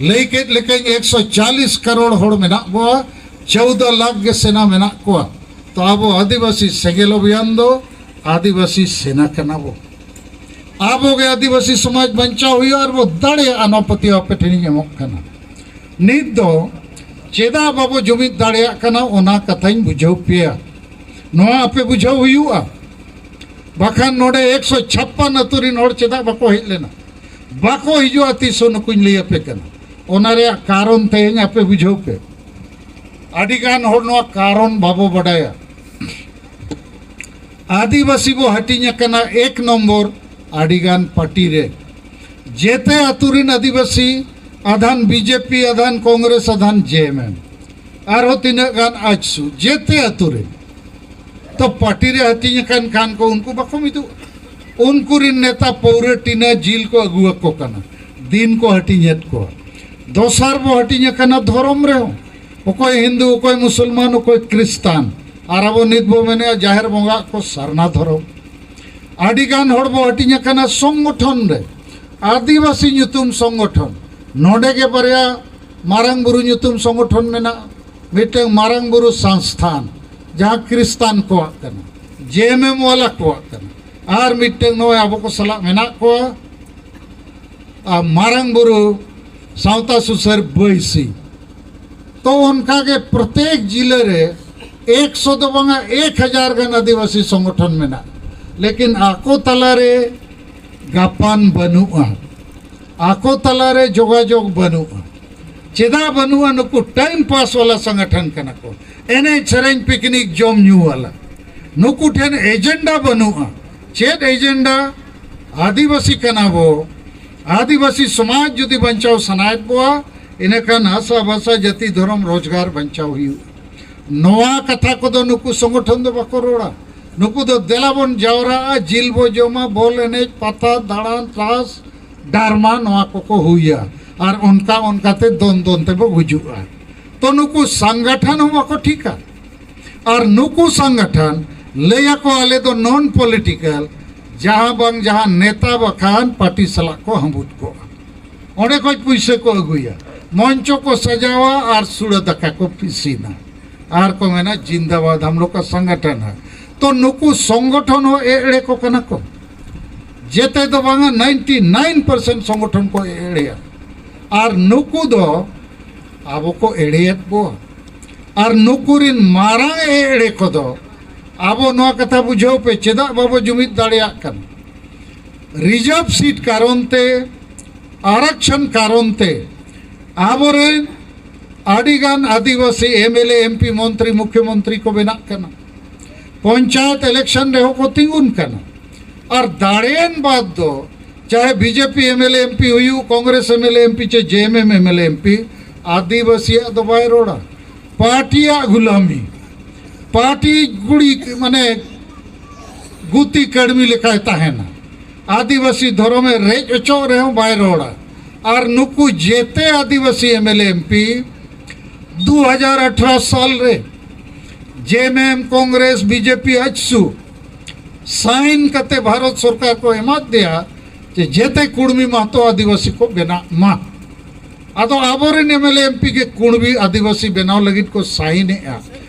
ᱞᱟᱹᱭ ᱠᱮᱫ ᱞᱮᱠᱟᱧ ᱮᱠᱥᱚ ᱪᱟᱞᱤᱥ ᱠᱟᱨᱳᱲ ᱦᱚᱲ ᱢᱮᱱᱟᱜ ᱵᱚᱣᱟ, ᱪᱳᱣᱫᱚ ᱞᱟᱠᱷ ᱜᱮ ᱥᱮᱱᱟ ᱢᱮᱱᱟᱜ ᱠᱚᱣᱟ᱾ ᱛᱚ ᱟᱵᱚ ᱟᱹᱫᱤᱵᱟᱹᱥᱤ ᱥᱮᱸᱜᱮᱞ ᱚᱵᱷᱤᱭᱟᱱ ᱫᱚ ᱟᱹᱫᱤᱵᱟᱹᱥᱤ ᱥᱮᱱᱟ ᱠᱟᱱᱟ ᱵᱚ᱾ ᱟᱵᱚ ᱜᱮ ᱟᱹᱫᱤᱵᱟᱹᱥᱤ ᱥᱚᱢᱟᱡᱽ ᱵᱟᱧᱪᱟᱣ ᱦᱩᱭᱩᱜᱼᱟ ᱟᱨ ᱵᱚ ᱫᱟᱲᱮᱭᱟᱜᱼᱟ, ᱱᱚᱣᱟ ᱯᱟᱹᱛᱭᱟᱹᱣ ᱟᱯᱮ ᱴᱷᱮᱱᱤᱧ ᱮᱢᱚᱜ ᱠᱟᱱᱟ᱾ ᱱᱤᱛ ᱫᱚ ᱪᱮᱫᱟᱜ ᱵᱟᱵᱚ ᱡᱩᱢᱤᱫ ᱫᱟᱲᱮᱭᱟᱜ ᱠᱟᱱᱟ, ᱚᱱᱟ ᱠᱟᱛᱷᱟᱧ ᱵᱩᱡᱷᱟᱹᱣ ᱯᱮᱭᱟ᱾ ᱱᱚᱣᱟ ᱟᱯᱮ ᱵᱩᱡᱷᱟᱹᱣ ᱦᱩᱭᱩᱜᱼᱟ, ᱵᱟᱠᱷᱟᱱ ᱱᱚᱰᱮ ᱮᱠᱥᱚ ᱪᱷᱟᱯᱯᱟᱱ ᱟᱹᱛᱩ ᱨᱤᱱ ᱦᱚᱲ ᱪᱮᱫᱟᱜ ᱵᱟᱠᱚ ᱦᱮᱡ ᱞᱮᱱᱟ? ᱵᱟᱠᱚ ᱦᱤᱡᱩᱜᱼᱟ ᱛᱤᱥ ᱦᱚᱸ, ᱱᱩᱠᱩᱧ ᱞᱟᱹᱭ ᱟᱯᱮ ᱠᱟᱱᱟ᱾ ᱚᱱᱟ ᱨᱮᱭᱟᱜ ᱠᱟᱨᱚᱱ ᱛᱮᱦᱮᱧ ᱟᱯᱮ ᱵᱩᱡᱷᱟᱹᱣ ᱯᱮ᱾ ᱟᱹᱰᱤ ᱜᱟᱱ ᱦᱚᱲ ᱱᱚᱣᱟ ᱠᱟᱨᱚᱱ ᱵᱟᱵᱚ ᱵᱟᱰᱟᱭᱟ᱾ ᱟᱹᱫᱤᱵᱟᱹᱥᱤ ᱵᱚ ᱦᱟᱹᱴᱤᱧ ᱟᱠᱟᱱᱟ ᱮᱠ ᱱᱚᱢᱵᱚᱨ ᱟᱹᱰᱤ ᱜᱟᱱ ᱯᱟᱨᱴᱤ ᱨᱮ, ᱡᱮᱛᱮ ᱟᱹᱛᱩ ᱨᱤᱱ ᱟᱹᱫᱤᱵᱟᱹᱥᱤ, ᱟᱫᱷᱟᱱ ᱵᱤᱡᱮᱯᱤ, ᱟᱫᱷᱟᱱ ᱠᱚᱝᱜᱨᱮᱥ, ᱟᱫᱷᱟᱱ ᱡᱮᱮᱢᱮᱢ, ᱟᱨᱦᱚᱸ ᱛᱤᱱᱟᱹᱜ ᱜᱟᱱ ᱟᱡᱥᱩ, ᱡᱮᱛᱮ ᱟᱹᱛᱩ ᱨᱮ᱾ ᱛᱚ ᱯᱟᱨᱴᱤ ᱨᱮ ᱦᱟᱹᱴᱤᱧ ᱟᱠᱟᱱ ᱠᱷᱟᱱ ᱠᱚ, ᱩᱱᱠᱩ ᱵᱟᱠᱚ ᱢᱤᱫᱚᱜᱼᱟ᱾ ᱩᱱᱠᱩ ᱨᱤᱱ ᱱᱮᱛᱟ ᱯᱟᱹᱣᱨᱟᱹ, ᱴᱤᱱᱟ, ᱡᱤᱞ ᱠᱚ ᱟᱹᱜᱩ ᱟᱠᱚ ᱠᱟᱱᱟ, ᱫᱤᱱ ᱠᱚ ᱦᱟᱹᱴᱤᱧᱮᱫ ᱠᱚᱣᱟ᱾ ᱫᱚᱥᱟᱨ ᱵᱚ ᱦᱟᱹᱴᱤᱧ ᱟᱠᱟᱱᱟ ᱫᱷᱚᱨᱚᱢ ᱨᱮᱦᱚᱸ, ᱚᱠᱚᱭ ᱦᱤᱱᱫᱩ, ᱚᱠᱚᱭ ᱢᱩᱥᱚᱞᱢᱟᱱ, ᱚᱠᱚᱭ ᱠᱨᱤᱥᱛᱟᱱ, ᱟᱨ ᱟᱵᱚ ᱱᱤᱛ ᱵᱚ ᱢᱮᱱᱮᱫᱼᱟ ᱡᱟᱦᱮᱨ ᱵᱚᱸᱜᱟ ᱠᱚ ᱥᱟᱨᱱᱟ ᱫᱷᱚᱨᱚᱢ᱾ ᱟᱹᱰᱤ ᱜᱟᱱ ᱦᱚᱲ ᱵᱚ ᱦᱟᱹᱴᱤᱧ ᱟᱠᱟᱱᱟ ᱥᱚᱝᱜᱚᱴᱷᱚᱱ ᱨᱮ᱾ ᱟᱹᱫᱤᱵᱟᱹᱥᱤ ᱧᱩᱛᱩᱢ ᱥᱚᱝᱜᱚᱴᱷᱚᱱ, ᱱᱚᱰᱮ ᱜᱮ ᱵᱟᱨᱭᱟ ᱢᱟᱨᱟᱝ ᱵᱩᱨᱩ ᱧᱩᱛᱩᱢ ᱥᱚᱝᱜᱚᱴᱷᱚᱱ ᱢᱮᱱᱟᱜᱼᱟ᱾ ᱢᱤᱫᱴᱟᱝ ᱢᱟᱨᱟᱝ ᱵᱩᱨᱩ ᱥᱚᱝᱥᱛᱷᱟᱱ, ᱡᱟᱦᱟᱸ ᱠᱨᱤᱥᱛᱟᱱ ᱠᱚᱣᱟᱜ ᱠᱟᱱᱟ, ᱡᱮᱮᱢᱮᱢ ᱣᱟᱞᱟ ᱠᱚᱣᱟᱜ ᱠᱟᱱᱟ, ᱟᱨ ᱢᱤᱫᱴᱟᱝ ᱱᱚᱜᱼᱚᱭ ᱟᱵᱚ ᱠᱚ ᱥᱟᱞᱟᱜ ᱢᱮᱱᱟᱜ ᱠᱚᱣᱟ, ᱟᱨ ᱢᱟᱨᱟᱝ ᱵᱩᱨᱩ ᱥᱟᱶᱛᱟ ᱥᱩᱥᱟᱹᱨ ᱵᱟᱹᱭᱥᱤ᱾ ᱛᱚ ᱚᱱᱠᱟ ᱜᱮ ᱯᱨᱚᱛᱮᱠ ᱡᱤᱞᱟᱹ ᱨᱮ ᱮᱠᱥᱚ ᱫᱚ ᱵᱟᱝᱟ, ᱮᱠ ᱦᱟᱡᱟᱨ ᱜᱟᱱ ᱟᱹᱫᱤᱵᱟᱹᱥᱤ ᱥᱚᱝᱜᱚᱴᱷᱚᱱ ᱢᱮᱱᱟᱜᱼᱟ, ᱞᱮᱠᱤᱱ ᱟᱠᱚ ᱛᱟᱞᱟᱨᱮ ᱜᱟᱯᱟᱱ ᱵᱟᱹᱱᱩᱜᱼᱟ, ᱟᱠᱚ ᱛᱟᱞᱟᱨᱮ ᱡᱳᱜᱟᱡᱳᱜᱽ ᱵᱟᱹᱱᱩᱜᱼᱟ᱾ ᱪᱮᱫᱟᱜ ᱵᱟᱹᱱᱩᱜᱼᱟ? ᱱᱩᱠᱩ ᱴᱟᱭᱤᱢ ᱯᱟᱥ ᱣᱟᱞᱟ ᱥᱚᱝᱜᱚᱴᱷᱚᱱ ᱠᱟᱱᱟ ᱠᱚ, ᱮᱱᱮᱡ ᱥᱮᱨᱮᱧ ᱯᱤᱠᱱᱤᱠ ᱡᱚᱢ ᱧᱩ ᱣᱟᱞᱟ᱾ ᱱᱩᱠᱩ ᱴᱷᱮᱱ ᱮᱡᱮᱱᱰᱟ ᱵᱟᱹᱱᱩᱜᱼᱟ᱾ ᱪᱮᱫ ᱮᱡᱮᱱᱰᱟ? ᱟᱹᱫᱤᱵᱟᱹᱥᱤ ᱠᱟᱱᱟ ᱵᱚ, ᱟᱹᱫᱤᱵᱟᱹᱥᱤ ᱥᱚᱢᱟᱡᱽ ᱡᱩᱫᱤ ᱵᱟᱧᱪᱟᱣ ᱥᱟᱱᱟᱭᱮᱫ ᱵᱚᱣᱟ, ᱤᱱᱟᱹᱠᱷᱟᱱ ᱦᱟᱥᱟ ᱵᱷᱟᱥᱟ ᱡᱟᱹᱛᱤ ᱫᱷᱚᱨᱚᱢ ᱨᱳᱡᱽᱜᱟᱨ ᱵᱟᱧᱪᱟᱣ ᱦᱩᱭᱩᱜᱼᱟ᱾ ᱱᱚᱣᱟ ᱠᱟᱛᱷᱟ ᱠᱚᱫᱚ ᱱᱩᱠᱩ ᱥᱚᱝᱜᱚᱴᱷᱚᱱ ᱫᱚ ᱵᱟᱠᱚ ᱨᱚᱲᱟ᱾ ᱱᱩᱠᱩ ᱫᱚ ᱫᱮᱞᱟ ᱵᱚᱱ ᱡᱟᱣᱨᱟᱜᱼᱟ, ᱡᱤᱞ ᱵᱚ ᱡᱚᱢᱟ, ᱵᱚᱞ ᱮᱱᱮᱡ, ᱯᱟᱛᱟ ᱫᱟᱬᱟᱱ, ᱨᱟᱥ, ᱰᱟᱨᱢᱟ, ᱱᱚᱣᱟ ᱠᱚᱠᱚ ᱦᱩᱭᱟ᱾ ᱟᱨ ᱚᱱᱠᱟ ᱚᱱᱠᱟᱛᱮ ᱫᱚᱱ ᱫᱚᱱ ᱛᱮᱵᱚ ᱜᱩᱡᱩᱜᱼᱟ᱾ ᱛᱚ ᱱᱩᱠᱩ ᱥᱚᱝᱜᱚᱴᱷᱚᱱ ᱦᱚᱸ ᱵᱟᱠᱚ ᱴᱷᱤᱠᱟ᱾ ᱟᱨ ᱱᱩᱠᱩ ᱥᱚᱝᱜᱚᱴᱷᱚᱱ ᱞᱟᱹᱭᱟᱠᱚ, "ᱟᱞᱮ ᱫᱚ ᱱᱚᱱ ᱯᱚᱞᱤᱴᱤᱠᱟᱞ", ᱡᱟᱦᱟᱸ ᱵᱟᱝ ᱡᱟᱦᱟᱸ ᱱᱮᱛᱟ ᱵᱟᱠᱷᱟᱱ ᱯᱟᱨᱴᱤ ᱥᱟᱞᱟᱜ ᱠᱚ ᱦᱟᱹᱢᱵᱩᱫ ᱠᱚᱜᱼᱟ᱾ ᱚᱸᱰᱮ ᱠᱷᱚᱱ ᱯᱩᱭᱥᱟᱹ ᱠᱚ ᱟᱹᱜᱩᱭᱟ, ᱢᱚᱧᱪᱚ ᱠᱚ ᱥᱟᱡᱟᱣᱟ ᱟᱨ ᱥᱩᱲᱟᱹ ᱫᱟᱠᱟ ᱠᱚ ᱤᱥᱤᱱᱟ᱾ ᱟᱨ ᱠᱚ ᱢᱮᱱᱟ, "ᱡᱤᱱᱫᱟᱵᱟᱫ ᱦᱟᱢ ᱞᱳᱜ ᱠᱟ ᱥᱚᱝᱜᱚᱴᱷᱚᱱ ᱦᱟᱭ᱾" ᱛᱚ ᱱᱩᱠᱩ ᱥᱚᱝᱜᱚᱴᱷᱚᱱ ᱦᱚᱸ ᱮᱲᱮ ᱠᱚ ᱠᱟᱱᱟ ᱠᱚ᱾ ᱡᱮᱛᱮ ᱫᱚ ᱵᱟᱝᱟ, ᱱᱟᱭᱤᱱᱴᱤ ᱱᱟᱭᱤᱱ ᱯᱟᱨᱥᱮᱱᱴ ᱥᱚᱝᱜᱚᱴᱷᱚᱱ ᱠᱚ ᱮᱲᱮᱭᱟ᱾ ᱟᱨ ᱱᱩᱠᱩ ᱫᱚ ᱟᱵᱚ ᱠᱚ ᱮᱲᱮᱭᱮᱫ ᱵᱚ᱾ ᱟᱨ ᱱᱩᱠᱩ ᱨᱤᱱ ᱢᱟᱨᱟᱝ ᱮᱲᱮ ᱠᱚᱫᱚ ᱟᱵᱚ ᱱᱚᱣᱟ ᱠᱟᱛᱷᱟ ᱵᱩᱡᱷᱟᱹᱣ ᱯᱮ, ᱪᱮᱫᱟᱜ ᱵᱟᱵᱚ ᱡᱩᱢᱤᱫ ᱫᱟᱲᱮᱭᱟᱜ ᱠᱟᱱᱟ? ᱨᱤᱡᱟᱨᱵᱷ ᱥᱤᱴ ᱠᱟᱨᱚᱱ ᱛᱮ, ᱟᱨᱟᱠᱥᱚᱱ ᱠᱟᱨᱚᱱ ᱛᱮ ᱟᱵᱚᱨᱮᱱ ᱟᱹᱰᱤᱜᱟᱱ ᱟᱹᱫᱤᱵᱟᱹᱥᱤ ᱮᱢ ᱮᱞ ᱮ, ᱮᱢ ᱯᱤ, ᱢᱚᱱᱛᱨᱤ, ᱢᱩᱠᱷᱭᱚᱢᱚᱱᱛᱨᱤ ᱠᱚ ᱵᱮᱱᱟᱜ ᱠᱟᱱᱟ, ᱯᱚᱧᱪᱟᱭᱮᱛ ᱤᱞᱮᱠᱥᱚᱱ ᱨᱮᱦᱚᱸ ᱠᱚ ᱛᱤᱸᱜᱩᱱ ᱠᱟᱱᱟ᱾ ᱟᱨ ᱫᱟᱲᱮᱭᱮᱱ ᱵᱟᱫᱽ ᱫᱚ ᱪᱟᱦᱮ BJP M L A, M P ᱦᱩᱭᱩᱜ, Congress M L A, M P ᱪᱮ J M M M L A, M P, ᱟᱹᱫᱤᱵᱟᱹᱥᱤᱭᱟᱜ ᱫᱚ ᱵᱟᱭ ᱨᱚᱲᱟ᱾ ᱯᱟᱨᱴᱤᱭᱟᱜ ᱜᱩᱞᱟᱢᱤ, ᱯᱟᱨᱴᱤ ᱜᱩᱲᱤ, ᱢᱟᱱᱮ ᱜᱩᱛᱤ ᱠᱟᱹᱲᱢᱤ ᱞᱮᱠᱟᱭ ᱛᱟᱦᱮᱱᱟ᱾ ᱟᱹᱫᱤᱵᱟᱹᱥᱤ ᱫᱷᱚᱨᱚᱢᱮ ᱨᱮᱡ ᱚᱪᱚᱜ ᱨᱮᱦᱚᱸ ᱵᱟᱭ ᱨᱚᱲᱟ᱾ ᱟᱨ ᱱᱩᱠᱩ ᱡᱮᱛᱮ ᱟᱹᱫᱤᱵᱟᱹᱥᱤ ᱮᱢ ᱮᱞ ᱮ, ᱮᱢ ᱯᱤ ᱫᱩ ᱦᱟᱡᱟᱨ ᱟᱴᱷᱨᱚ ᱥᱟᱞ ᱨᱮ ᱡᱮ ᱮᱢ ᱮᱢ, ᱠᱚᱝᱜᱨᱮᱥ, ᱵᱤᱡᱮᱯᱤ, ᱟᱡᱥᱩ ᱥᱟᱭᱤᱱ ᱠᱟᱛᱮ ᱵᱷᱟᱨᱚᱛ ᱥᱚᱨᱠᱟᱨ ᱠᱚ ᱮᱢᱟᱫ ᱫᱮᱭᱟ ᱡᱮ ᱡᱮᱛᱮ ᱠᱩᱲᱢᱤ ᱢᱟᱦᱛᱚ ᱟᱹᱫᱤᱵᱟᱹᱥᱤ ᱠᱚ ᱵᱮᱱᱟᱜ ᱢᱟ᱾ ᱟᱫᱚ ᱟᱵᱚᱨᱮᱱ ᱮᱢ ᱮᱞ ᱮ, ᱮᱢ ᱯᱤ ᱜᱮ ᱠᱩᱲᱢᱤ ᱟᱹᱫᱤᱵᱟᱹᱥᱤ ᱵᱮᱱᱟᱣ ᱞᱟᱹᱜᱤᱫ ᱠᱚ ᱥᱟᱭᱤᱱᱮᱜᱼᱟ᱾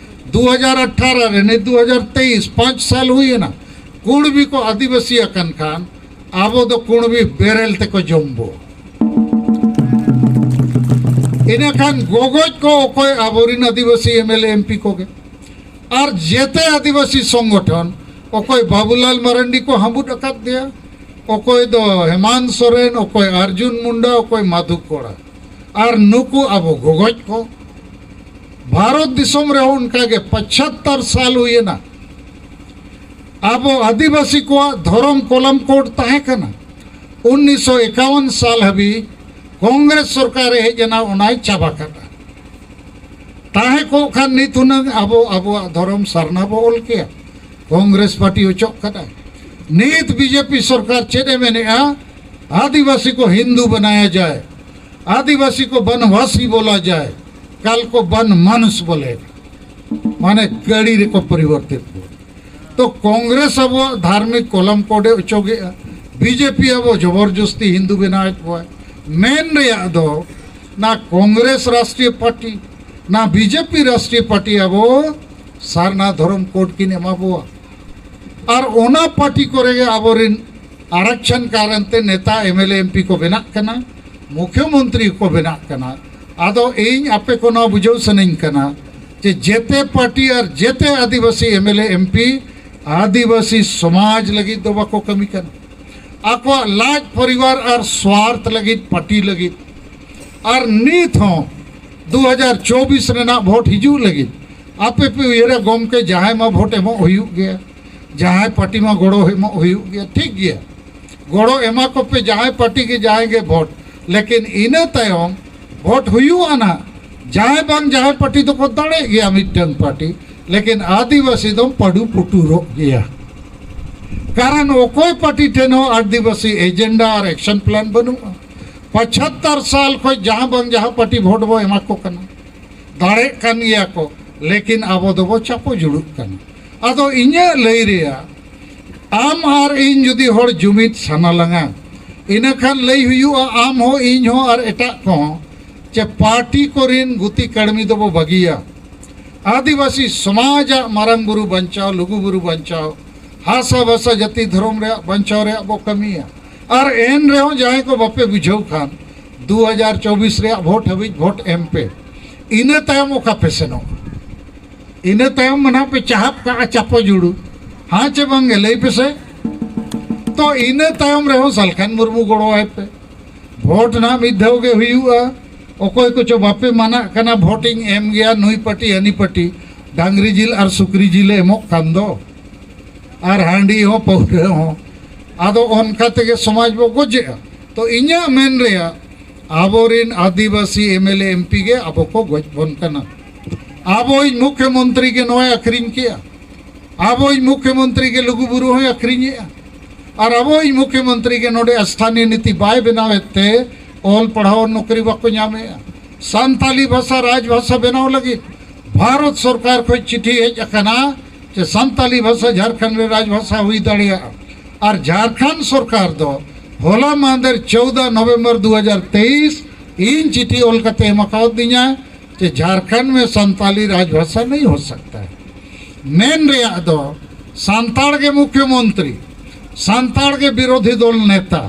ᱫᱩ ᱦᱟᱡᱟᱨ ᱟᱴᱷᱟᱨᱚ ᱨᱮ, ᱱᱤᱛ ᱫᱩ ᱦᱟᱡᱟᱨ ᱛᱮᱭᱤᱥ, ᱯᱟᱸᱪ ᱥᱟᱞ ᱦᱩᱭᱮᱱᱟ᱾ ᱠᱩᱲᱢᱤ ᱠᱚ ᱟᱹᱫᱤᱵᱟᱹᱥᱤ ᱟᱠᱟᱱ ᱠᱷᱟᱱ ᱟᱵᱚ ᱫᱚ ᱠᱩᱲᱢᱤ ᱵᱮᱨᱮᱞ ᱛᱮᱠᱚ ᱡᱚᱢ ᱵᱚ᱾ ᱤᱱᱟᱹᱠᱷᱟᱱ ᱜᱚᱜᱚᱡ ᱠᱚ ᱚᱠᱚᱭ? ᱟᱵᱚᱨᱮᱱ ᱟᱹᱫᱤᱵᱟᱹᱥᱤ ᱮᱢ ᱮᱞ ᱮ, ᱮᱢ ᱯᱤ ᱠᱚᱜᱮ᱾ ᱟᱨ ᱡᱮᱛᱮ ᱟᱹᱫᱤᱵᱟᱹᱥᱤ ᱥᱚᱝᱜᱚᱴᱷᱚᱱ, ᱚᱠᱚᱭ ᱵᱟᱵᱩᱞᱟᱞ ᱢᱟᱨᱟᱱᱰᱤ ᱠᱚ ᱦᱟᱹᱢᱵᱩᱫ ᱟᱠᱟᱫ ᱫᱮᱭᱟ, ᱚᱠᱚᱭ ᱫᱚ ᱦᱮᱢᱟᱱᱛ ᱥᱚᱨᱮᱱ, ᱚᱠᱚᱭ ᱟᱨᱡᱩᱱ ᱢᱩᱱᱰᱟ, ᱚᱠᱚᱭ ᱢᱟᱫᱷᱩ ᱠᱚᱲᱟ᱾ ᱟᱨ ᱱᱩᱠᱩ ᱟᱵᱚ ᱜᱚᱜᱚᱡ ᱠᱚ᱾ ᱵᱷᱟᱨᱚᱛ ᱫᱤᱥᱚᱢ ᱨᱮᱦᱚᱸ ᱚᱱᱠᱟᱜᱮ ᱯᱚᱸᱪᱟᱛᱛᱚᱨ ᱥᱟᱞ ᱦᱩᱭᱮᱱᱟ᱾ ᱟᱵᱚ ᱟᱹᱫᱤᱵᱟᱹᱥᱤ ᱠᱚᱣᱟᱜ ᱫᱷᱚᱨᱚᱢ ᱠᱚᱞᱚᱢ ᱠᱳᱰ ᱛᱟᱦᱮᱸ ᱠᱟᱱᱟ᱾ ᱩᱱᱤᱥᱥᱚ ᱮᱠᱟᱣᱚᱱ ᱥᱟᱞ ᱦᱟᱹᱵᱤᱡ ᱠᱚᱝᱜᱨᱮᱥ ᱥᱚᱨᱠᱟᱨᱮ ᱦᱮᱡ ᱮᱱᱟ, ᱚᱱᱟᱭ ᱪᱟᱵᱟ ᱠᱟᱫᱟ᱾ ᱛᱟᱦᱮᱸ ᱠᱚᱜ ᱠᱷᱟᱱ ᱱᱤᱛ ᱦᱩᱱᱟᱹᱝ ᱟᱵᱚ ᱟᱵᱚᱣᱟᱜ ᱫᱷᱚᱨᱚᱢ ᱥᱟᱨᱱᱟ ᱵᱚ ᱚᱞ ᱠᱮᱭᱟ᱾ ᱠᱚᱝᱜᱨᱮᱥ ᱯᱟᱨᱴᱤ ᱚᱪᱚᱜ ᱠᱟᱫᱟᱭ᱾ ᱱᱤᱛ ᱵᱤᱡᱮᱯᱤ ᱥᱚᱨᱠᱟᱨ ᱪᱮᱫ ᱮ ᱢᱮᱱᱮᱜᱼᱟ? ᱟᱹᱫᱤᱵᱟᱹᱥᱤ ᱠᱚ ᱦᱤᱱᱫᱩ ᱵᱟᱱᱟᱭᱟ ᱡᱟᱭ, ᱟᱹᱫᱤᱵᱟᱹᱥᱤ ᱠᱚ ᱵᱟᱱᱣᱟᱥᱤ ᱵᱚᱞᱟ ᱡᱟᱭ, ᱠᱟᱞ ᱠᱚ ᱵᱟᱱ ᱢᱟᱱᱩᱥ ᱵᱚᱞᱮ, ᱢᱟᱱᱮ ᱜᱟᱹᱲᱤ ᱨᱮᱠᱚ ᱯᱚᱨᱤᱵᱚᱨᱛᱤᱛ ᱠᱚᱣᱟ᱾ ᱛᱚ ᱠᱚᱝᱜᱨᱮᱥ ᱟᱵᱚᱣᱟᱜ ᱫᱷᱟᱨᱢᱤᱠ ᱠᱚᱞᱚᱢ ᱠᱳᱰ ᱮ ᱚᱪᱚᱜᱮᱜᱼᱟ, ᱵᱤᱡᱮᱯᱤ ᱟᱵᱚ ᱡᱚᱵᱚᱨᱡᱚᱥᱛᱤ ᱦᱤᱱᱫᱩ ᱵᱮᱱᱟᱣᱮᱫ ᱠᱚᱣᱟᱭ᱾ ᱢᱮᱱ ᱨᱮᱭᱟᱜ ᱫᱚ ᱱᱟ ᱠᱚᱝᱜᱨᱮᱥ ᱨᱟᱥᱴᱨᱤᱭᱚ ᱯᱟᱨᱴᱤ, ᱱᱟ ᱵᱤᱡᱮᱯᱤ ᱨᱟᱥᱴᱨᱤᱭᱚ ᱯᱟᱨᱴᱤ ᱟᱵᱚ ᱥᱟᱨᱱᱟ ᱫᱷᱚᱨᱚᱢ ᱠᱳᱰ ᱠᱤᱱ ᱮᱢᱟ ᱵᱚᱣᱟ᱾ ᱟᱨ ᱚᱱᱟ ᱯᱟᱨᱴᱤ ᱠᱚᱨᱮ ᱜᱮ ᱟᱵᱚᱨᱮᱱ ᱟᱨᱟᱠᱪᱷᱟᱱ ᱠᱟᱨᱚᱱ ᱛᱮ ᱱᱮᱛᱟ, ᱮᱢᱮᱞᱮ, ᱮᱢᱯᱤ ᱠᱚ ᱵᱮᱱᱟᱜ ᱠᱟᱱᱟ, ᱢᱩᱠᱷᱭᱚᱢᱚᱱᱛᱨᱤ ᱠᱚ ᱵᱮᱱᱟᱜ ᱠᱟᱱᱟ᱾ ᱟᱫᱚ ᱤᱧ ᱟᱯᱮ ᱠᱚ ᱱᱚᱣᱟ ᱵᱩᱡᱷᱟᱹᱣ ᱥᱟᱱᱟᱧ ᱠᱟᱱᱟ ᱡᱮ ᱡᱮᱛᱮ ᱯᱟᱨᱴᱤ ᱟᱨ ᱡᱮᱛᱮ ᱟᱹᱫᱤᱵᱟᱹᱥᱤ ᱮᱢᱮᱞᱮ, ᱮᱢᱯᱤ ᱟᱹᱫᱤᱵᱟᱹᱥᱤ ᱥᱚᱢᱟᱡᱽ ᱞᱟᱹᱜᱤᱫ ᱫᱚ ᱵᱟᱠᱚ ᱠᱟᱹᱢᱤ ᱠᱟᱱᱟ, ᱟᱠᱚᱣᱟᱜ ᱞᱟᱡ ᱯᱚᱨᱤᱵᱟᱨ ᱟᱨ ᱥᱣᱟᱨᱛᱷ ᱞᱟᱹᱜᱤᱫ, ᱯᱟᱨᱴᱤ ᱞᱟᱹᱜᱤᱫ᱾ ᱟᱨ ᱱᱤᱛ ᱦᱚᱸ ᱫᱩ ᱦᱟᱡᱟᱨ ᱪᱚᱵᱵᱤᱥ ᱨᱮᱱᱟᱜ ᱵᱷᱳᱴ ᱦᱤᱡᱩᱜ ᱞᱟᱹᱜᱤᱫ ᱟᱯᱮ ᱯᱮ ᱩᱭᱦᱟᱹᱨᱟ, ᱜᱚᱢᱠᱮ, ᱡᱟᱦᱟᱸᱭ ᱢᱟ ᱵᱷᱳᱴ ᱮᱢᱚᱜ ᱦᱩᱭᱩᱜ ᱜᱮᱭᱟ, ᱡᱟᱦᱟᱸᱭ ᱯᱟᱨᱴᱤ ᱢᱟ ᱜᱚᱲᱚ ᱮᱢᱚᱜ ᱦᱩᱭᱩᱜ ᱜᱮᱭᱟ, ᱴᱷᱤᱠ ᱜᱮᱭᱟ, ᱜᱚᱲᱚ ᱮᱢᱟ ᱠᱚᱯᱮ ᱡᱟᱦᱟᱸᱭ ᱯᱟᱨᱴᱤ ᱜᱮ, ᱡᱟᱦᱟᱸᱭ ᱜᱮ ᱵᱷᱳᱴ, ᱞᱮᱠᱤᱱ ᱤᱱᱟᱹ ᱛᱟᱭᱚᱢ ᱵᱷᱳᱴ ᱦᱩᱭᱩᱜᱼᱟ ᱱᱟᱦᱟᱜ, ᱡᱟᱦᱟᱸᱭ ᱵᱟᱝ ᱡᱟᱦᱟᱸᱭ ᱯᱟᱨᱴᱤ ᱫᱚᱠᱚ ᱫᱟᱲᱮᱜ ᱜᱮᱭᱟ ᱢᱤᱫᱴᱟᱝ ᱯᱟᱨᱴᱤ, ᱞᱮᱠᱤᱱ ᱟᱹᱫᱤᱵᱟᱹᱥᱤ ᱫᱚᱢ ᱯᱟᱹᱰᱩ ᱯᱩᱴᱩᱨᱚᱜ ᱜᱮᱭᱟ᱾ ᱠᱟᱨᱚᱱ ᱚᱠᱚᱭ ᱯᱟᱨᱴᱤ ᱴᱷᱮᱱ ᱦᱚᱸ ᱟᱹᱫᱤᱵᱟᱹᱥᱤ ᱮᱡᱮᱱᱰᱟ ᱟᱨ ᱮᱠᱥᱚᱱ ᱯᱞᱟᱱ ᱵᱟᱹᱱᱩᱜᱼᱟ᱾ ᱯᱟᱪᱷᱟᱛᱛᱟᱨ ᱥᱟᱞ ᱠᱷᱚᱱ ᱡᱟᱦᱟᱸ ᱵᱟᱝ ᱡᱟᱦᱟᱸ ᱯᱟᱨᱴᱤ ᱵᱷᱳᱴ ᱵᱚ ᱮᱢᱟ ᱠᱚ ᱠᱟᱱᱟ, ᱫᱟᱲᱮᱜ ᱠᱟᱱ ᱜᱮᱭᱟ ᱠᱚ, ᱞᱮᱠᱤᱱ ᱟᱵᱚ ᱫᱚᱵᱚ ᱪᱟᱯᱚ ᱡᱩᱲᱩᱜ ᱠᱟᱱᱟ᱾ ᱟᱫᱚ ᱤᱧᱟᱹᱜ ᱞᱟᱹᱭ ᱨᱮᱭᱟᱜ, ᱟᱢ ᱟᱨ ᱤᱧ ᱡᱩᱫᱤ ᱦᱚᱲ ᱡᱩᱢᱤᱫ ᱥᱟᱱᱟ ᱞᱟᱝᱟ, ᱤᱱᱟᱹᱠᱷᱟᱱ ᱞᱟᱹᱭ ᱦᱩᱭᱩᱜᱼᱟ, ᱟᱢ ᱦᱚᱸ, ᱤᱧ ᱦᱚᱸ ᱟᱨ ᱮᱴᱟᱜ ᱠᱚᱦᱚᱸ, ᱡᱮ ᱯᱟᱨᱴᱤ ᱠᱚᱨᱮᱱ ᱜᱩᱛᱤ ᱠᱟᱹᱲᱢᱤ ᱫᱚᱵᱚ ᱵᱟᱹᱜᱤᱭᱟ᱾ ᱟᱹᱫᱤᱵᱟᱹᱥᱤ ᱥᱚᱢᱟᱡᱟᱜ ᱢᱟᱨᱟᱝ ᱵᱩᱨᱩ ᱵᱟᱧᱪᱟᱣ, ᱞᱩᱜᱩ ᱵᱩᱨᱩ ᱵᱟᱧᱪᱟᱣ, ᱦᱟᱥᱟ ᱵᱷᱟᱥᱟ ᱡᱟᱹᱛᱤ ᱫᱷᱚᱨᱚᱢ ᱨᱮᱭᱟᱜ ᱵᱟᱧᱪᱟᱣ ᱨᱮᱭᱟᱜ ᱵᱚ ᱠᱟᱹᱢᱤᱭᱟ᱾ ᱟᱨ ᱮᱱ ᱨᱮᱦᱚᱸ ᱡᱟᱦᱟᱸᱭ ᱠᱚ ᱵᱟᱯᱮ ᱵᱩᱡᱷᱟᱹᱣ ᱠᱷᱟᱱ, ᱫᱩ ᱦᱟᱡᱟᱨ ᱪᱚᱵᱵᱤᱥ ᱨᱮᱭᱟᱜ ᱵᱷᱳᱴ ᱦᱟᱹᱵᱤᱡ ᱵᱷᱳᱴ ᱮᱢ ᱯᱮ᱾ ᱤᱱᱟᱹ ᱛᱟᱭᱚᱢ ᱚᱠᱟ ᱯᱮ ᱥᱮᱱᱚᱜᱼᱟ? ᱤᱱᱟᱹ ᱛᱟᱭᱚᱢ ᱢᱟ ᱱᱟᱦᱟᱜ ᱯᱮ ᱪᱟᱦᱟᱵ ᱠᱟᱜᱼᱟ ᱪᱟᱯᱚ ᱡᱩᱲᱩ, ᱦᱮᱸ ᱪᱮ ᱵᱟᱝ ᱜᱮ? ᱞᱟᱹᱭ ᱯᱮᱥᱮ᱾ ᱛᱚ ᱤᱱᱟᱹ ᱛᱟᱭᱚᱢ ᱨᱮᱦᱚᱸ ᱥᱟᱞᱠᱷᱟᱱ ᱢᱩᱨᱢᱩ ᱜᱚᱲᱚᱣᱟᱭ ᱯᱮ᱾ ᱵᱷᱳᱴ ᱱᱟᱦᱟᱜ ᱢᱤᱫ ᱫᱷᱟᱣ ᱜᱮ ᱦᱩᱭᱩᱜᱼᱟ᱾ ᱚᱠᱚᱭ ᱠᱚᱪᱚ ᱵᱟᱯᱮ ᱢᱟᱱᱟᱜ ᱠᱟᱱᱟ, ᱵᱷᱳᱴ ᱤᱧ ᱮᱢ ᱜᱮᱭᱟ, ᱱᱩᱭ ᱯᱟᱹᱴᱤ ᱦᱟᱹᱱᱤ ᱯᱟᱹᱴᱤ, ᱰᱟᱝᱨᱤ ᱡᱤᱞ ᱟᱨ ᱥᱩᱠᱨᱤ ᱡᱤᱞᱮ ᱮᱢᱚᱜ ᱠᱟᱱ ᱫᱚ᱾ ᱟᱨ ᱦᱟᱺᱰᱤ ᱦᱚᱸ, ᱯᱟᱹᱣᱨᱟᱹ ᱦᱚᱸ᱾ ᱟᱫᱚ ᱚᱱᱠᱟ ᱛᱮᱜᱮ ᱥᱚᱢᱟᱡᱽ ᱵᱚ ᱜᱚᱡᱮᱜᱼᱟ᱾ ᱛᱚ ᱤᱧᱟᱹᱜ ᱢᱮᱱ ᱨᱮᱭᱟᱜ, ᱟᱵᱚᱨᱤᱱ ᱟᱹᱫᱤᱵᱟᱹᱥᱤ ᱮᱢ ᱮᱞ ᱮ ᱮᱢ ᱯᱤ ᱜᱮ ᱟᱵᱚ ᱠᱚ ᱜᱚᱡ ᱵᱚᱱ ᱠᱟᱱᱟ᱾ ᱟᱵᱚᱭᱤᱡ ᱢᱩᱠᱷᱭᱚᱢᱚᱱᱛᱨᱤ ᱜᱮ ᱱᱚᱣᱟᱭ ᱟᱹᱠᱷᱨᱤᱧ ᱠᱮᱜᱼᱟ᱾ ᱟᱵᱚᱭᱤᱡ ᱢᱩᱠᱷᱭᱚᱢᱚᱱᱛᱨᱤ ᱜᱮ ᱞᱩᱜᱩᱵᱩᱨᱩ ᱦᱚᱸᱭ ᱟᱹᱠᱷᱨᱤᱧᱮᱜᱼᱟ᱾ ᱟᱨ ᱟᱵᱚᱭᱤᱡ ᱢᱩᱠᱷᱭᱚᱢᱚᱱᱛᱨᱤ ᱜᱮ ᱱᱚᱰᱮ ᱥᱛᱷᱟᱱᱤᱭ ᱱᱤᱛᱤ ᱵᱟᱭ ᱵᱮᱱᱟᱣᱮᱫ ᱛᱮ ᱚᱞ ᱯᱟᱲᱦᱟᱣ ᱱᱚᱠᱨᱤ ᱵᱟᱠᱚ ᱧᱟᱢᱮᱜᱼᱟ᱾ ᱥᱟᱱᱛᱟᱞᱤ ᱵᱷᱟᱥᱟ ᱨᱟᱡᱽ ᱵᱷᱟᱥᱟ ᱵᱮᱱᱟᱣ ᱞᱟᱹᱜᱤᱫ ᱵᱷᱟᱨᱚᱛ ᱥᱚᱨᱠᱟᱨ ᱠᱷᱚᱱ ᱪᱤᱴᱷᱤ ᱦᱮᱡ ᱟᱠᱟᱱᱟ ᱡᱮ ᱥᱟᱱᱛᱟᱞᱤ ᱵᱷᱟᱥᱟ ᱡᱷᱟᱲᱠᱷᱚᱸᱰ ᱨᱮ ᱨᱟᱡᱽ ᱵᱷᱟᱥᱟ ᱦᱩᱭ ᱫᱟᱲᱮᱭᱟᱜᱼᱟ᱾ ᱟᱨ ᱡᱷᱟᱲᱠᱷᱚᱸᱰ ᱥᱚᱨᱠᱟᱨ ᱫᱚ ᱦᱚᱞᱟ ᱢᱟᱦᱫᱮᱨ ᱪᱳᱣᱫᱟ ᱱᱚᱵᱷᱮᱢᱵᱚᱨ ᱫᱩ ᱦᱟᱡᱟᱨ ᱛᱮᱭᱤᱥ ᱤᱧ ᱪᱤᱴᱷᱤ ᱚᱞ ᱠᱟᱛᱮ ᱮᱢ ᱟᱠᱟᱣᱫᱤᱧᱟ ᱡᱮ ᱡᱷᱟᱲᱠᱷᱚᱸᱰ ᱢᱮ ᱥᱟᱱᱛᱟᱞᱤ ᱨᱟᱡᱽ ᱵᱷᱟᱥᱟ ᱱᱟᱦᱤ ᱦᱳ ᱥᱟᱠᱛᱟ ᱦᱟᱭ᱾ ᱢᱮᱱ ᱨᱮᱭᱟᱜ ᱫᱚ ᱥᱟᱱᱛᱟᱲ ᱜᱮ ᱢᱩᱠᱷᱭᱚᱢᱚᱱᱛᱨᱤ, ᱥᱟᱱᱛᱟᱲ ᱜᱮ ᱵᱤᱨᱳᱫᱷᱤ ᱫᱚᱞ ᱱᱮᱛᱟ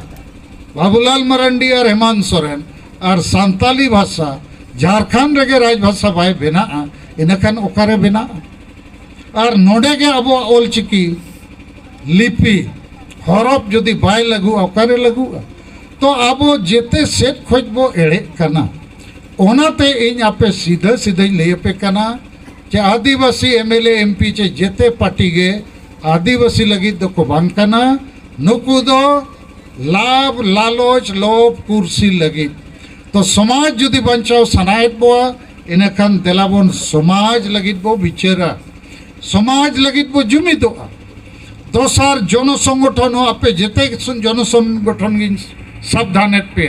ᱵᱟᱵᱩᱞᱟᱞ ᱢᱟᱨᱟᱱᱰᱤ ᱟᱨ ᱦᱮᱢᱟᱱᱛ ᱥᱚᱨᱮᱱ ᱟᱨ ᱥᱟᱱᱛᱟᱞᱤ ᱵᱷᱟᱥᱟ ᱡᱷᱟᱲᱠᱷᱚᱸᱰ ᱨᱮᱜᱮ ᱨᱟᱡᱽ ᱵᱷᱟᱥᱟ ᱵᱟᱭ ᱵᱮᱱᱟᱜᱼᱟ, ᱤᱱᱟᱹᱠᱷᱟᱱ ᱚᱠᱟᱨᱮ ᱵᱮᱱᱟᱜᱼᱟ? ᱟᱨ ᱱᱚᱰᱮ ᱜᱮ ᱟᱵᱚᱣᱟᱜ ᱚᱞᱪᱤᱠᱤ ᱞᱤᱯᱤ ᱦᱚᱨᱚᱯ ᱡᱩᱫᱤ ᱵᱟᱭ ᱞᱟᱹᱜᱩᱜᱼᱟ, ᱚᱠᱟᱨᱮ ᱞᱟᱹᱜᱩᱜᱼᱟ? ᱛᱚ ᱟᱵᱚ ᱡᱮᱛᱮ ᱥᱮᱫ ᱠᱷᱚᱡ ᱵᱚ ᱮᱲᱮᱜ ᱠᱟᱱᱟ᱾ ᱚᱱᱟᱛᱮ ᱤᱧ ᱟᱯᱮ ᱥᱤᱫᱷᱟᱹ ᱥᱤᱫᱷᱟᱹᱧ ᱞᱟᱹᱭ ᱟᱯᱮ ᱠᱟᱱᱟ ᱡᱮ ᱟᱹᱫᱤᱵᱟᱹᱥᱤ ᱮᱢ ᱮᱞ ᱮ ᱮᱢ ᱯᱤ ᱪᱮ ᱡᱮᱛᱮ ᱯᱟᱨᱴᱤ ᱜᱮ ᱟᱹᱫᱤᱵᱟᱹᱥᱤ ᱞᱟᱹᱜᱤᱫ ᱫᱚᱠᱚ ᱵᱟᱝ ᱠᱟᱱᱟ᱾ ᱱᱩᱠᱩ ᱫᱚ ᱞᱟᱵᱷ, ᱞᱟᱞᱚᱪ, ᱞᱳᱵᱷ, ᱠᱩᱨᱥᱤ ᱞᱟᱹᱜᱤᱫ᱾ ᱛᱚ ᱥᱚᱢᱟᱡᱽ ᱡᱩᱫᱤ ᱵᱟᱧᱪᱟᱣ ᱥᱟᱱᱟᱭᱮᱫ ᱵᱚᱣᱟ, ᱤᱱᱟᱹᱠᱷᱟᱱ ᱫᱮᱞᱟ ᱵᱚᱱ ᱥᱚᱢᱟᱡᱽ ᱞᱟᱹᱜᱤᱫ ᱵᱚ ᱵᱤᱪᱟᱹᱨᱟ, ᱥᱚᱢᱟᱡᱽ ᱞᱟᱹᱜᱤᱫ ᱵᱚ ᱡᱩᱢᱤᱫᱚᱜᱼᱟ᱾ ᱫᱚᱥᱟᱨ, ᱡᱚᱱᱚ ᱥᱚᱝᱜᱚᱴᱷᱚᱱ ᱦᱚᱸ ᱟᱯᱮ ᱡᱮᱛᱮ ᱥᱚᱝ-, ᱡᱚᱱᱚ ᱥᱚᱝᱜᱚᱴᱷᱚᱱ ᱜᱤᱧ ᱥᱟᱵᱫᱷᱟᱱᱮᱫ ᱯᱮᱭᱟ᱾